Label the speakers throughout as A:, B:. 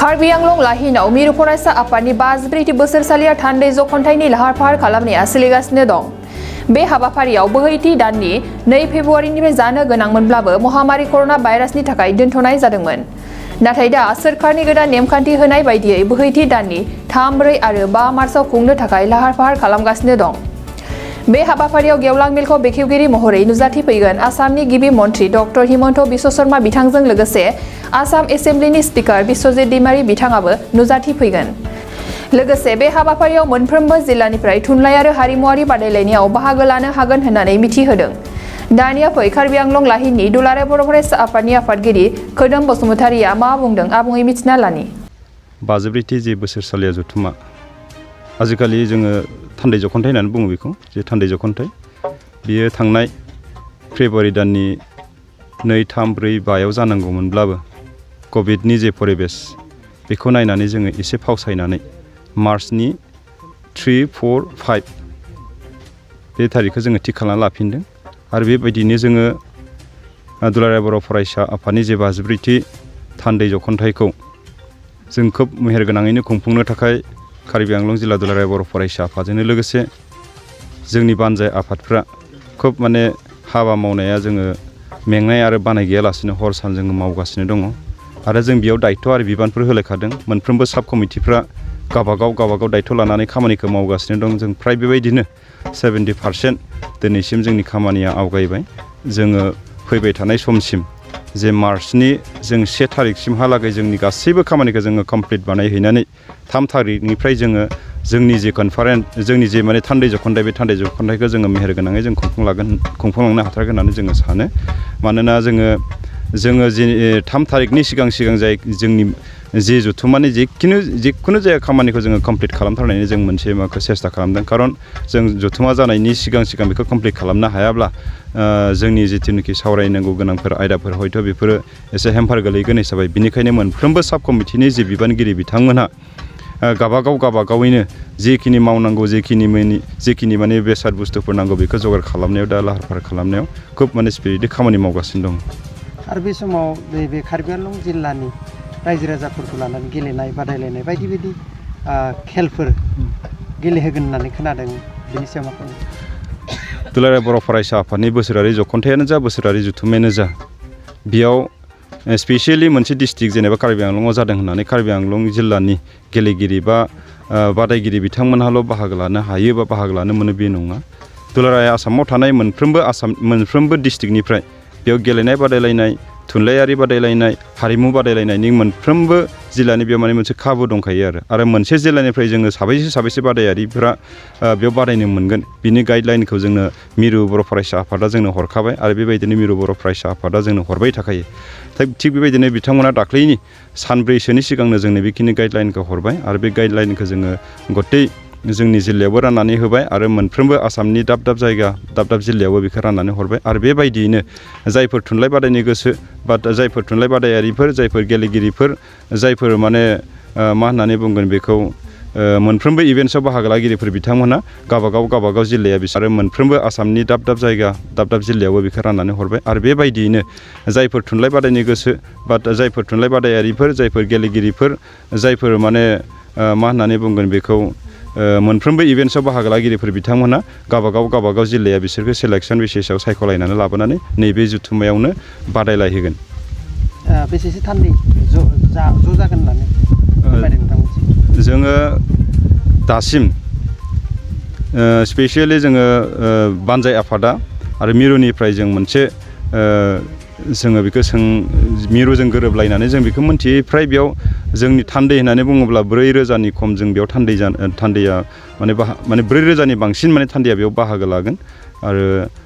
A: कार्बि आंलं लाहिनाव मिरु फरायसा आफादनि 53थि बोसोरसालिया थान्दै जख'न्थाइनि लाहार फाहार खालामनाया सोलिगासिनो दं। बे हाबाफारियाव बोहैथि दाननि 2 फेब्रुआरिनिफ्राय जानो गोनांमोनब्लाबो महामारी कर'ना भाइरासनि थाखाय दोनथ'नाय जादोंमोन। नाथाय दा सोरखारनि गोदान नेमखान्थि होनाय बायदियै बोहैथि दाननि 3, 4 आरो 5 मार्चआव खुंनो थाखाय लाहार फाहार खालामगासिनो दं। बे हाबाफारियाव गेवलां मेलखौ बेखेवगिरि महरै नुजाथिफैगोन आसामनि गिबि मन्थ्रि डक्टर हिमन्त बिश्व शर्मा बिथांजों लोगोसे आसाम एसेम्ब्लिनि स्पिकार बिश्वजित दैमारी बिथाङाबो नुजाथिफैगोन। लोगोसे बे हाबाफारियाव मोनफ्रोमबो जिल्लानिफ्राय थुनलाइ आरो हारिमुआरि बादायलायनायाव बाहागो लानो हागोन होननानै मिथिहोदों। दानिया फै कार्बि आंलं लाहिनि दुलाराय बर' फरायसा आफादनि आफादगिरि खोदोम बसुमतारिया मा बुंदों आबुङै मिथिना लानि।
B: 53थि जे बोसोरसालिया जथुमा आजिखालि जोङो थान्दै जख'न्थाइ होननानै बुङो बेखौ जे थान्दै जख'न्थाइ बियो थांनाय फेब्रुआरि दाननि 2, 3, 4, 5आव जानांगौमोनब्लाबो कभिडनि जे परिबेस बेखौ नायनानै जोङो एसे फावसायनानै मार्चनि 3, 4, 5 बे थारिखखौ जोङो थिग खालामना लाफिनदों। आरो बेबायदिनो जोङो दुलाराय बर' फरायसा आफादनि जे 53थि थान्दै जख'न्थाइखौ जों खोब मेहेरगोनाङैनो खुंफुंनो थाखाय कार्बि आंलं जिल्ला दुलाराय बर' फरायसा आफादजोंनो लोगोसे जोंनि बानजाय आफादफ्रा खोब माने हाबा मावनाया जोङो मेंनाय आरो बानाय गैयालासिनो हर सान जोङो मावगासिनो दङ। आरो जों बेयाव दायथ' आरो बिबानफोर होलायखादों। मोनफ्रोमबो साब कमिटिफ्रा गावबागाव दायथ' लानानै खामानिखौ मावगासिनो दं। जों फ्राय बेबायदिनो 70% दिनैसिम जोंनि खामानिया आवगायबाय। जोङो फैबाय थानाय समसिम जे मार्चनि जों 1 थारिखसिमहालागै जोंनि गासैबो खामानिखौ जोङो कमप्लिट बानायहैनानै 3 थारिखनिफ्राय जोङो जोंनि जे कनफारेन्स जोंनि जे माने थान्दै जख'न्थाइ बे थान्दै जख'न्थाइखौ जोङो मेहेरगोनाङै जों खुंफुंलांनो हाथारगोन होननानै जोङो सानो। मानोना जोङो जे 3 थारिखनि सिगां जाय जोंनि जे जथुमानि जिखुनु जाया खामानिखौ जोङो कमप्लिट खालामथारनायनि जों मोनसे माखौ सेस्था खालामदों। खारन जों जथुमा जानायनि सिगां बेखौ कमप्लिट खालामनो हायाब्ला जोंनि जिथुनाखि सावरायनांगौ गोनांफोर आयदाफोर हयथ' बेफोरो एसे हेम्पार गोलैगोन हिसाबै बिनिखायनो मोनफ्रोमबो साब कमिटिनि जे बिबानगिरि बिथांमोनहा गावबागावैनो जिखिनि मावनांगौ जिखिनि माने बेसाद बुस्थुफोर नांगौ बेखौ जगार खालामनायाव दा लाहार फाहार खालामनायाव खोब माने स्पिरिटै खामानि मावगासिनो दं।
C: आरो बे समाव बे कार्बि आंलं जिल्लानि रायजो राजाफोरखौ लानानै गेलेनाय बादायलायनाय बायदि खेलफोर गेलेहोगोन होननानै खोनादों। बेनि सायाव मा बुङो?
B: दुलाराय बर' फरायसा आफादनि बोसोरारि जख'न्थायानो जा बोसोरारि जथुमायानो जा बेयाव स्पेसियेलि मोनसे डिस्ट्रिक्ट जेनेबा कार्बि आंलंआव जादों होननानै कार्बि आंलं जिल्लानि गेलेगिरि बा बादायगिरि बिथांमोनहाल' बाहागो लानो हायो बा बाहागो लानो मोनो बे नङा। दुलाराय आसामाव थानाय मोनफ्रोमबो डिस्ट्रिक्टनिफ्राय बेयाव गेलेनाय बादायलायनाय थुनलाइयारि बादायलायनाय हारिमु बादायलायनायनि मोनफ्रोमबो जिल्लानि बेयाव माने मोनसे खाबु दंखायो आरो मोनसे जिल्लानिफ्राय जोङो साबैसे बादायारिफोरा बेयाव बादायनो मोनगोन बिनि गाइडलाइनखौ जोंनो मिरु बर' फरायसा आफादा जोंनो हरखाबाय आरो बेबायदिनो मिरु बर' फरायसा आफादा जोंनो हरबाय थाखायो। थिग बेबायदिनो बिथांमोना दाख्लैनि सानब्रैसोनि सिगांनो जोंनो बेखिनि गाइडलाइनखौ हरबाय आरो बे गाइडलाइनखौ जोङो गथै जोंनि जिल्लायावबो राननानै होबाय आरो मोनफ्रोमबो आसामनि दाब दाब जिल्लायावबो बेखौ राननानै हरबाय। आरो बेबायदियैनो जायफोर थुनलाइ बादायनो गोसो बा जायफोर थुनलाइ बादायारिफोर जायफोर गेलेगिरिफोर जायफोर माने मा होननानै बुंगोन बेखौ मोनफ्रोमबो इभेन्ट्सआव बाहागो लागिरिफोर बिथांमोना गावबागाव जिल्लाया बिसोरो मोनफ्रोमबो आसामनि दाब जिल्लायावबो बेखौ राननानै हरबाय। आरो बेबायदियैनो जायफोर थुनलाइ बादायनो गोसो बा जायफोर थुनलाइ बादायारिफोर जायफोर गेलेगिरिफोर जायफोर माने मा होननानै बुंगोन बेखौ मोनफ्रोमबो इभेन्ट्सआव बाहागो लागिरिफोर बिथांमोना गावबागाव जिल्लाया बिसोरखौ सेलेक्सन बेसिसाव सायख'लायनानै लाबोनानै नैबे जथुमायावनो बादायलायहोगोन।
C: बेसेसो थान्दै ज' जागोन होननानै फोरमायदों नोंथांमोनसिम?
B: जोङो दासिम स्पेसियेलि जोङो बानजाय आफादा आरो मिरुनिफ्राय जों मोनसे जोङो बेखौ मिरुजों गोरोबलायनानै जों बेखौ मोनथियो फ्राय बेयाव जोंनि थान्दै होननानै बुङोब्ला 4,000नि खम जों बेयाव थान्दैया माने 4,000नि बांसिन माने थान्दैया बेयाव बाहागो लागोन। आरो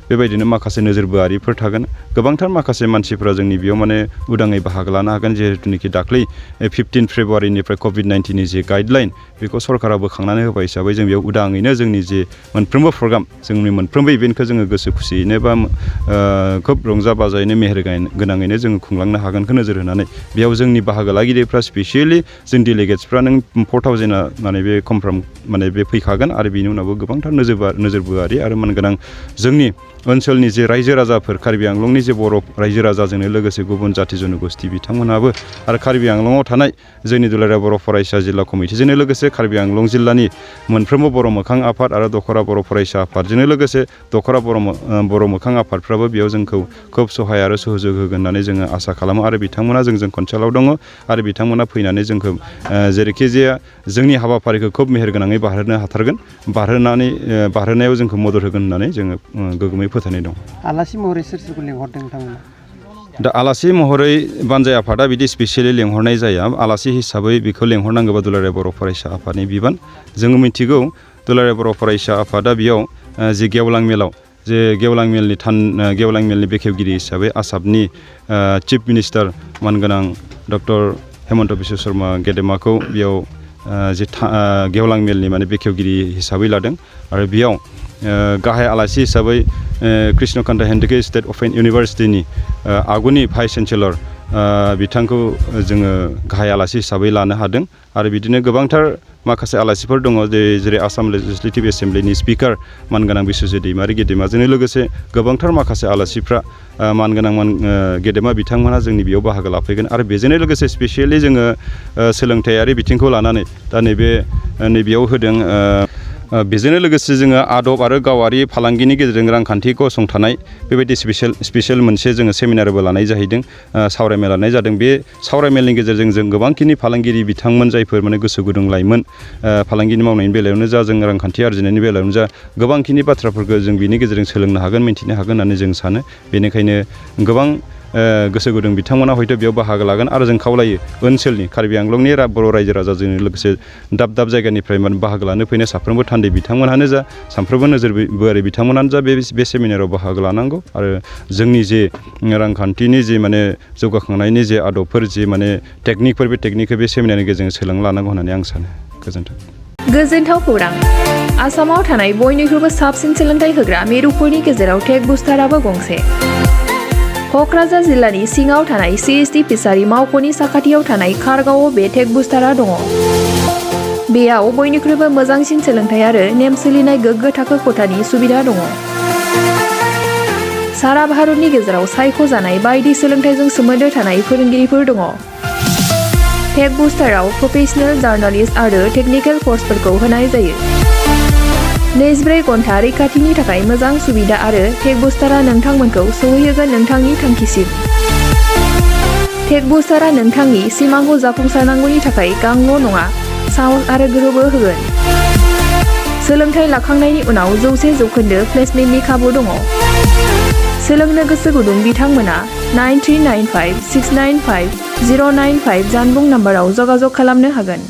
B: बेबायदिनो माखासे नोजोरबोआरिफोर थागोन। गोबांथार माखासे मानसिफ्रा जोंनि बेयाव माने उदाङै बाहागो लानो हागोन जिहेतुनिखि दाख्लै 15 फेब्रुआरिनिफ्राय कभिड-19नि जे गाइडलाइन बेखौ सरकारा बोखांनानै होबाय हिसाबै जों बेयाव उदाङैनो जोंनि जे मोनफ्रोमबो प्रग्राम जोंनि मोनफ्रोमबो इभेन्टखौ जोङो गोसो खुसियैनो बा खोब रंजा बाजायैनो मेहेर गोनाङैनो जोङो खुंलांनो हागोनखौ नोजोर होनानै बेयाव जोंनि बाहागो लागिरिफ्रा स्पेसियेलि जों डेलिगेट्सफ्रा नों 4,000 माने बे कनफार्म माने बे फैखागोन। आरो बेनि उनावबो गोबांथार नोजोरबोआरि आरो मानगोनां जोंनि ओनसोलनि जे रायजो राजाफोर कार्बि आंलंनि जे बर' रायजो राजाजोंनो लोगोसे गुबुन जाथि जनगोष्ठी बिथांमोनहाबो आरो कार्बि आंलंआव थानाय जोंनि दुलाराय बर' फरायसा जिल्ला कमिटिजोंनो लोगोसे कार्बि आंलं जिल्लानि मोनफ्रोमबो बर' मोखां आफाद आरो दखरा बर' फरायसा आफादजोंनो लोगोसे दखरा बर' मोखां आफादफ्राबो बेयाव जोंखौ खोब सहाय आरो सहयोग होगोन होननानै जोङो आसा खालामो आरो बिथांमोना जोंजों कन्साल्टआव दङ आरो बिथांमोना फैनानै जोंखौ जेरैखि जाया जोंनि हाबाफारिखौ खोब मेहेरगोनाङै बारहोनो हाथारगोन बारहोनायाव जोंखौ मदद होगोन होननानै जोङो गोगोमै फोथायनाय दं।
C: आलासि महरै सोर सोरखौ लिंहरदों नोंथांमोना?
B: दा आलासि महरै बानजाय आफादा बिदि स्पेसियेलि लेंहरनाय जाया। आलासि हिसाबै बेखौ लेंहरनांगौबा दुलाराय बर' फरायसा आफादनि बिबान। जोङो मिथिगौ दुलाराय बर' फरायसा आफादा बेयाव जि गेवलां मेलाव जे गेवलां मेलनि बेखेवगिरि हिसाबै आसामनि चिफ मिनिस्टार मानगोनां डक्टर हेमन्त बिश्व शर्मा गेदेमाखौ बेयाव गेवलां मेलनि माने बेखेवगिरि हिसाबै लादों आरो बेयाव गाहाय आलासि हिसाबै कृष्णकान्त हेन्डिके स्टेट अपेन इउनिभार्सिटिनि आगुनि भाइस चेन्सेलर बिथांखौ जोङो गाहाय आलासि हिसाबै लानो हादों आरो बिदिनो गोबांथार माखासे आलासिफोर दङ जेरै आसाम लेजिस्लेटिभ एसेमब्लिनि स्पिकार मानगोनां बिश्वजित दैमारि गेदेमाजोंनो लोगोसे गोबांथार माखासे आलासिफ्रा मानगोनां गेदेमा बिथांमोनहा जोंनि बेयाव बाहागो लाफैगोन आरो बेजोंनो लोगोसे स्पेसियेलि जोङो सोलोंथायारि बिथिंखौ लानानै दा नैबेयाव होदों बेजोंनो लोगोसे जोङो आदब आरो गावारि फालांगिनि गेजेरजों रांखान्थि गसंथानाय बेबायदि स्पेसियेल मोनसे जोङो सेमिनारबो लानाय जाहैदों सावरायमेल लानाय जादों। बे सावरायमेलनि गेजेरजों जों गोबांखिनि फालांगिरि बिथांमोन जायफोर माने गोसो गुदुं लाइमोन फालांगिनि मावनायनि बेलायावनो जा जों रांखान्थि आरजिनायनि बेलायावनो जा गोबांखिनि बाथ्राफोरखौ जों बिनि गेजेरजों सोलोंनो हागोन मिन्थिनो हागोन होननानै जों सानो। बेनिखायनो गोबां गोसो गुदुं बिथांमोना हयथ' बेयाव बाहागो लागोन आरो जों खावलायो ओनसोलनि कार्बि आंलंनि बर' रायजो राजाजों लोगोसे दाब दाब जायगानिफ्राय बाहागो लानो फैनाय साफ्रोमबो थान्दै बिथांमोनानो जा साफ्रोमबो नोजोरबोआरि बिथांमोनानो जा बे सेमिनाराव बाहागो लानांगौ आरो जोंनि जे रांखान्थिनि जे माने जौगाखांनायनि जे आदबफोर जे माने टेकनिकफोर बे टेकनिकखौ बे सेमिनारनि गेजेरजों सोलोंना लानांगौ होननानै आं सानो। गोजोन्थों।
A: गोजोनथाव खौरां। आसामाव थानाय बयनिख्रुइबो साबसिन सोलोंथाइ होग्रा मिरुफोरनि गेजेराव टेक बुस्टाराबो गंसे। क'क्राझार जिल्लानि सिङाव थानाय CST फिसारि मावख'नि साखाथियाव थानाय खारगावआव बे टेक बुस्टारा दङ। बेयाव बयनिख्रुइबो मोजांसिन सोलोंथाइ आरो नेम सोलिनाय गोग्गो थाखो खथानि सुबिदा दङ। सारा भारतनि गेजेराव सायख'जानाय बायदि सोलोंथाइजों सोमोन्दो थानाय फोरोंगिरिफोर दङ। टेक बुस्टाराव प्रफेशनेल जार्नालिस्ट आरो टेकनिकेल कर्सफोरखौ होनाय जायो। 24 घन्टा रैखाथिनि थाखाय मोजां सुबिदा आरो टेक बुस्टारा नोंथांमोनखौ सौहैहोगोन नोंथांनि थांखिसिम। टेक बुस्टारा नोंथांनि सिमांखौ जाफुंसारनांगौनि थाखाय गांल' नङा साहस आरो गोहोबो होगोन। सोलोंथाइ लाखांनायनि उनाव 100% प्लेसमेन्टनि खाबु दङ। सोलोंनो गोसो गुदुं बिथांमोना 9395695095 जानबुं नाम्बाराव जगाजग खालामनो हागोन।